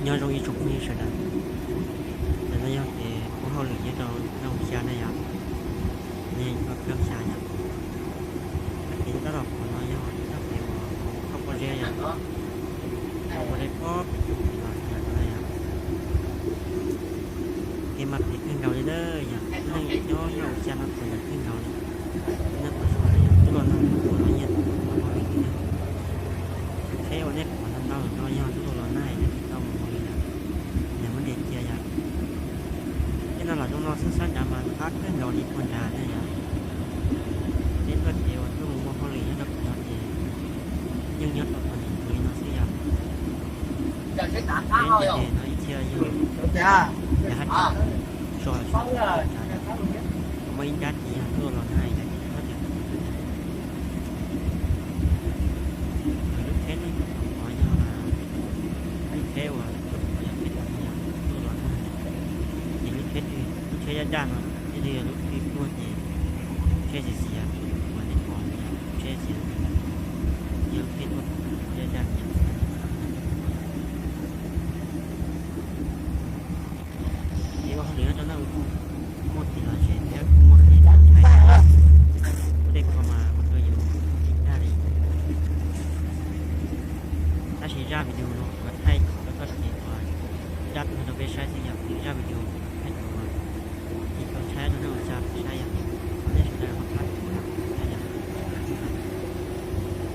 Nyob zoo ib tsoom phooj ywg sawv daws, ntawm no yog kev ua hauj lwm nyob rau naj u xya na yom, nyob rau naj u xya yom. Kev tab tom pom no yog ib txoj kev uas kho pob zeb yom, kho pob zeb pob pem tus tim los sawv daws no yom. Kev mas phem kawg nkaus li na yom, neeg nyob naj u xya no phem kawg nkaus li. Nyob tau sawv daws yog tub los nag mus ua nyiaj tau mus ua hauj lwm li na. Tsheb uas nej pom ntau ntau no yog tub los nag tsis tau mus ua li na, nws muab ntes cia yom. Tej no los zoo no xwb, sab nrad mas qab kawg nkaus li puag nrad na yom. Peb tuaj kev uas tuaj mus ua hauj lwm nyob rau pem no ces yeej nyob tau txom nyem li no xwb yom. Peb nres no ib txhia yog, yog haj tso lawm sab nrad na, muaj ib nrab ces yog tub los nag yom, ces txhob tias tau tus na. Lub tsheb nej pom no yog lub tsheb uas tuaj pom yog peb tus no yog tub los nag, ces lub tsheb twg, lub tsheb daj daj no, ib twg yog lub twg tuaj ces lub tsheb xiav xiav, uas nej pom no yog lub tsheb xiav xiav, ces lub tsheb tuaj pom daj daj no yog. Kev ua hauj lwm nyob rau naj u, muaj tim los tsev thiab kuj muaj kev ntshai, kuj dej kho mas ua rau yus ntshai tag li. Tab sis zaj video no kuv thaij rau txoj kev uas zaj tuaj rau peb saib xwb yom.